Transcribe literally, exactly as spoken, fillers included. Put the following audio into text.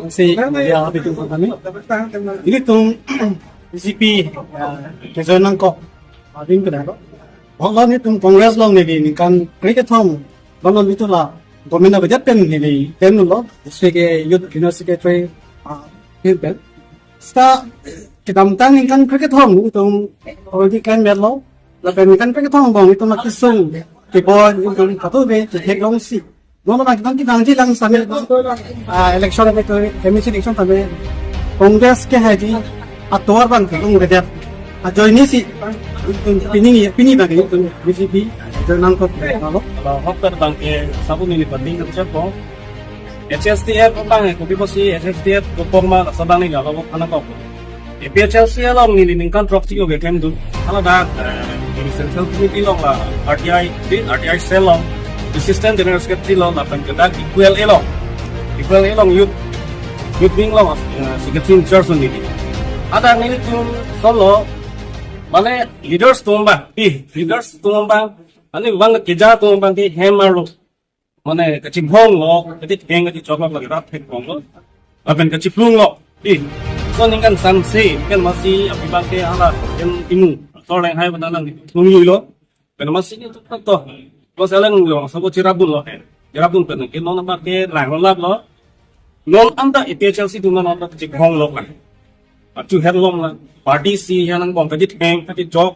Si, ya, abitum kami. Ilitum B J P, ya, kejoin nangkok. Adin kenalo. Banglo nelitum Congress along neli ningkan krekethom. Banglo nelitum la government budget pen neli pen lo. District ke Youth General Secretary, ah, pen pen. Seta kedamtang ningkan krekethom nelitum already kan lo. Lapen ningkan krekethom angbong nelitum la kesung keboi nelitum katu be theklongsi. Non abang kita kidang jilang sami, ah, election ke tu, M A C election sami Congress ke hai di atovar abang ke ung redet. Ajoine si pini pini abang ke tu B J P join nangkok lo. Kalau hok abang ke sabun ini penting kan siapa? H S D F abang ke kopi kosi H S D F kopong ma sabang ini kalau anak kok. A P H L C along neli ningkan throksi oke klem dun. Hala dak, eh, di Central Committee along la R T I, di R T I cell along, Assistant General Secretary along, lapen ke dak Equal along. Equal along Youth, Youth Wing along, eh, Secretary in charge neli. Ada nelitum solo, mane leaders atum abang, di leaders atum abang, ani abang keja atum abang di hem arlo. Mane kachibhong lo, kachitheng kachijok lo, lagi rat thek bong lo. Lapen kachiplung lo. Di. So ningkan san se, kan masi abang ke hala, kan imu. Tor leng hai bana lang plung lui lo. Kan masi ni tu to. Lo seleng lo, so ko chirabun lo. Chirabun pen ke non abang ke lang lo lap lo. Non anta A P H L C atum non anta kachibhong lo kan. Achu het long la. Party si yang nang bong kachitheng kachijok.